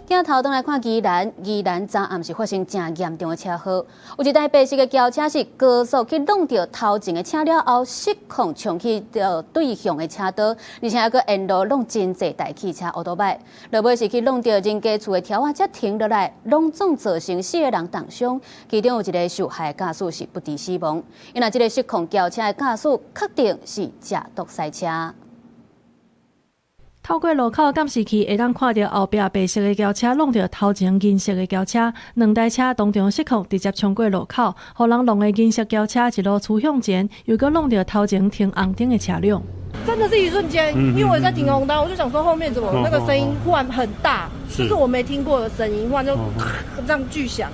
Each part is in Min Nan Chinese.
鏡頭轉來看宜蘭，宜蘭昨暗時發生誠嚴重的車禍，有一台白色的轎車是高速去挵著頭前的車了後，失控衝去著對向的車道，而且猶閣沿路挵真濟台汽車烏多擺，落尾是去挵著人家厝的柱仔才停落來，攏總造成四個人重傷，其中有一個受害的駕駛是不治死亡。因為這个失控轎車的駕駛確定是食毒賽車。透過路口監視器會當看著後壁白色的轎車挵著頭前銀色的轎車，兩台車當場失控，直接衝過路口，予人挵的銀色轎車一路趨向前，又閣挵著頭前停紅燈的車輛。真的是一瞬間，因為我在停紅燈，我就想說後面怎麼那個聲音忽然很大，就是我沒聽過的聲音，忽然就這樣巨響。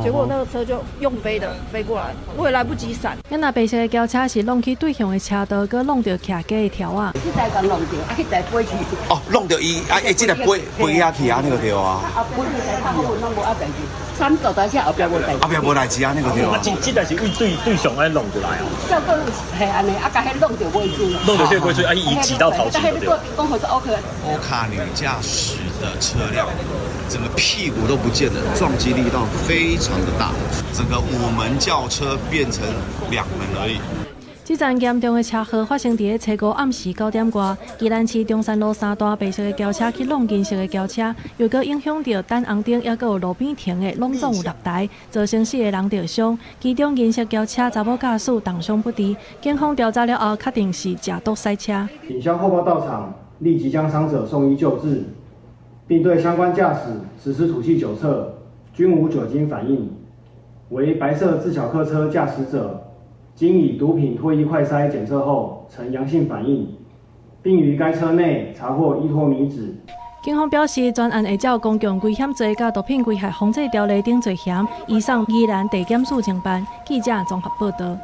結果那個車就用飛的飛過來，我也來不及閃。原來白色的轎車是挵去對向的車道，閣挵著徛家的柱仔。彼台共挵著，啊，彼台飛去。哦，挵著伊，啊，伊這個飛飛遐去啊，那個對啊。後壁彼台較好，攏無啊代誌。三十台車後壁無代誌。後壁無代誌啊，那個對啊。這這台是為對對向按挵過來哦。照講係按呢，啊，共彼挵著尾椎。挵著這個尾椎，啊，伊擠到頭前對。講好說 OK。歐卡女駕駛的車輛，整個屁股都不見了，撞擊力道非常的大，整個五門轎車變成兩門而已。這場嚴重的車禍發生佇咧初五暗時9點外，宜蘭市中山路三段白色的轎車去挵銀色的轎車，又閣影響著等紅燈，猶閣有路邊停的，攏總有六台，造成四個人著傷。其中銀色轎車查某駕駛重傷不治，警方調查了後，確定是食毒賽車。警消獲報到場，立即將傷者送醫救治，並對相關駕駛實施吐氣酒測，均無酒精反應，為白色自小客車駕駛者，經以毒品唾液快篩檢測後呈陽性反應，並於該車內查獲依托咪酯。警方表示，全案會照公共危險罪佮毒品危害防制條例等罪嫌，移送宜蘭地檢署偵辦。記者綜合報道。